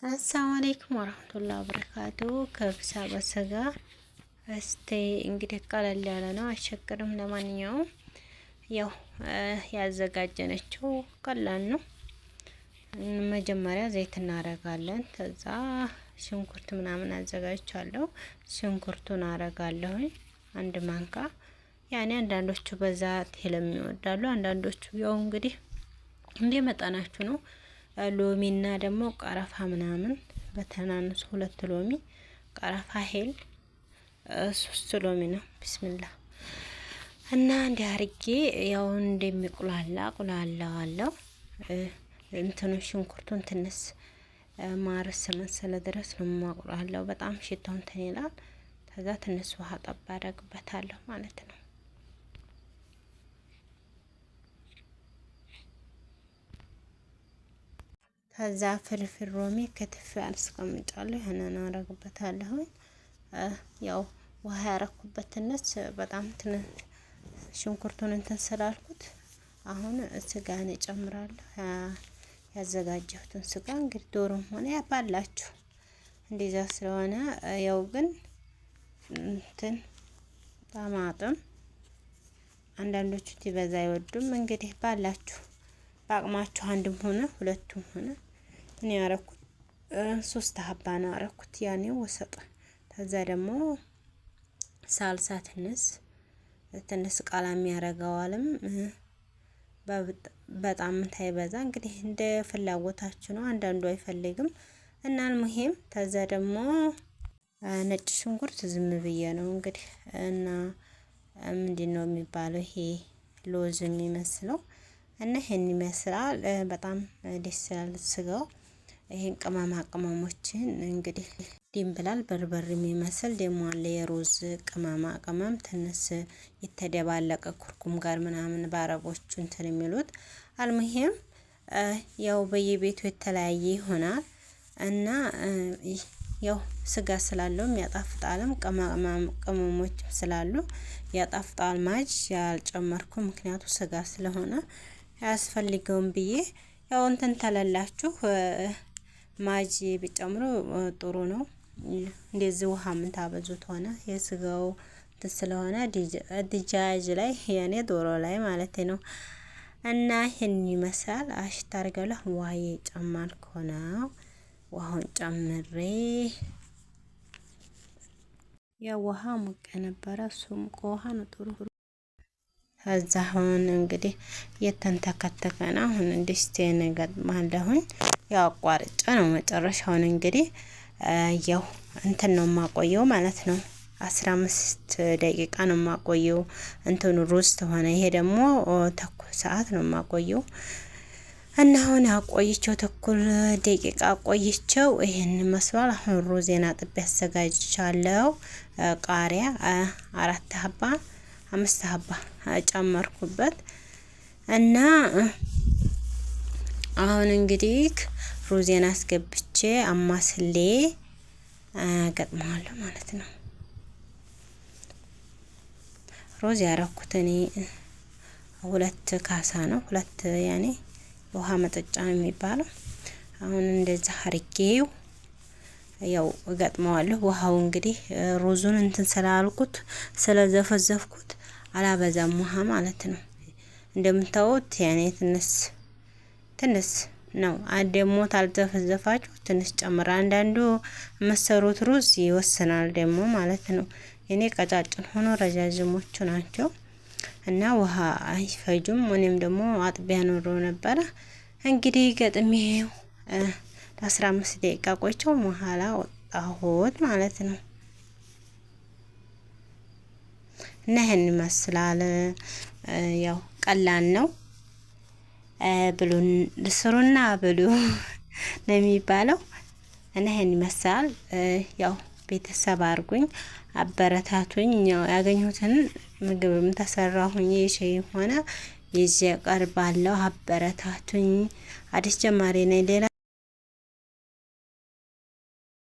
አሰላሙ አለይኩም ወራህመቱላሂ ወበረካቱ። ከብሳ በስጋ እስቲ እንግዲህ ቀለል ያለ ነው፣ አይቸግርም። ለማንኛውም ያው ያዘጋጀነችው ቀላል ነው። መጀመሪያ ዘይት እናረጋለን። ከዛ ሽንኩርት ምናምን አዘጋጅቻለሁ። ሽንኩርቱን አረጋለሁኝ አንድ ማንካ። ያኔ አንዳንዶቹ በዛ ቴለም ይወዳሉ፣ አንዳንዶቹ ያው እንግዲህ እንደ መጠናችሁ ነው። ሎሚና ደግሞ ቀረፋ ምናምን በተናንሱ ሁለት ሎሚ ቀረፋ፣ ሄል ሶስት ሎሚ ነው። ቢስሚላ እና እንዲህ አርጌ ያው እንደሚቁላላ ቁላላዋለሁ። እንትኑ ሽንኩርቱን ትንስ ማረስ መሰለ ድረስ ነው የማቁላላው። በጣም ሽታው እንትን ይላል። ከዛ ትንስ ውሃ ጠብ አደርግበታለሁ ማለት ነው። ከዛ ፍርፍር ሮሚ ክትፍ አስቀምጫለሁ። ያንን አረግበታለሁ። ያው ውሃ ያረኩበት ትንሽ በጣም ሽንኩርቱን እንትን ስላልኩት አሁን ስጋን እጨምራለሁ። ያዘጋጀሁትን ስጋ እንግዲህ ዶሮም ሆነ ያባላችሁ እንደዛ ስለሆነ ያው ግን እንትን ጣማጥም አንዳንዶቹ በዛ አይወዱም። እንግዲህ ባላችሁ በአቅማችሁ አንድም ሆነ ሁለቱም ሆነ እኔ ያረኩት ሶስት ሀባ ነው ያረኩት። ያኔ ወሰጥ ከዛ ደግሞ ሳልሳ ትንስ ትንስ ቃላም ያረገዋልም በጣም ታይበዛ እንግዲህ እንደ ፍላጎታችሁ ነው። አንዳንዱ አይፈልግም እና አልሙሂም ከዛ ደግሞ ነጭ ሽንኩርት ዝም ብዬ ነው እንግዲህ እና ምንድን ነው የሚባለው ይሄ ሎዝ የሚመስለው እና ይሄን ይመስላል። በጣም ደስ ይላል ስጋው። ይሄን ቅመማ ቅመሞችን እንግዲህ ድንብላል በርበሬ የሚመስል ደግሞ አለ የሮዝ ቅመማ ቅመም ትንስ የተደባለቀ ኩርኩም ጋር ምናምን በአረቦቹ እንትን የሚሉት አልሙሂም ያው በየቤቱ የተለያየ ይሆናል እና ያው ስጋ ስላለው ያጣፍጣልም ቅመማ ቅመሞች ስላሉ ያጣፍጣል። ማጅ ያልጨመርኩ ምክንያቱ ስጋ ስለሆነ አያስፈልገውም ብዬ ያው እንትን ተለላችሁ ማጅ ቢጨምሩ ጥሩ ነው። እንደዚህ ውሃ ምን ታበዙት ሆነ የስጋው እንትን ስለሆነ ድጃጅ ላይ የኔ ዶሮ ላይ ማለት ነው። እና ይህን ይመስላል። አሽታ አድርጋለሁ። ውሃ የጨመርኩ ነው። ውሃውን ጨምሬ ያው ውሃ ሙቅ ነበረ። እሱ ሙቅ ውሃ ነው ጥሩ። ከዛ አሁን እንግዲህ የተንተከተከ ነው። አሁን ድስቴን እገጥማለሁኝ። ያው አቋርጬ ነው መጨረሻውን እንግዲህ ያው እንትን ነው የማቆየው ማለት ነው። 15 ደቂቃ ነው የማቆየው እንትኑ ሩዝ ተሆነ። ይሄ ደግሞ ተኩል ሰዓት ነው የማቆየው እና አሁን አቆይቸው ተኩል ደቂቃ አቆይቸው ይሄን መስሏል። አሁን ሩዜን አጥቤ አዘጋጅቻለሁ። ቃሪያ አራት ሀባ አምስት ሀባ ጨመርኩበት እና አሁን እንግዲህ ሩዜን አስገብቼ አማስሌ ገጥመዋለሁ ማለት ነው። ሩዝ ያረኩት እኔ ሁለት ካሳ ነው። ሁለት ያኔ ውሃ መጠጫ ነው የሚባለው። አሁን እንደዛ አርጌው ያው እገጥመዋለሁ። ውሃው እንግዲህ ሩዙን እንትን ስላልኩት ስለዘፈዘፍኩት አላበዛም ውሃ ማለት ነው። እንደምታዩት ያኔ ትንስ ትንስ ነው። ደግሞ ታልዘፈዘፋችሁ ትንሽ ጨምራ። አንዳንዱ መሰሩት ሩዝ ይወስናል ደግሞ ማለት ነው። እኔ ቀጫጭን ሆኖ ረጃጅሞቹ ናቸው እና ውሃ አይፈጁም። እኔም ደግሞ አጥቢያ ኖሮ ነበረ እንግዲህ ገጥሜው ለ15 ደቂቃ ቆይቼው መሀላ ወጣሁት ማለት ነው። እና ይሄን ይመስላል። ያው ቀላል ነው። ብሉ ስሩና ብሉ ነው የሚባለው። እና ይሄን ይመስላል። ያው ቤተሰብ አድርጉኝ፣ አበረታቱኝ። ያው ያገኘሁትን ምግብም ተሰራሁኝ የሻይ ሆነ ይዤ ቀርባለሁ። አበረታቱኝ። አዲስ ጀማሪ ነኝ። ሌላ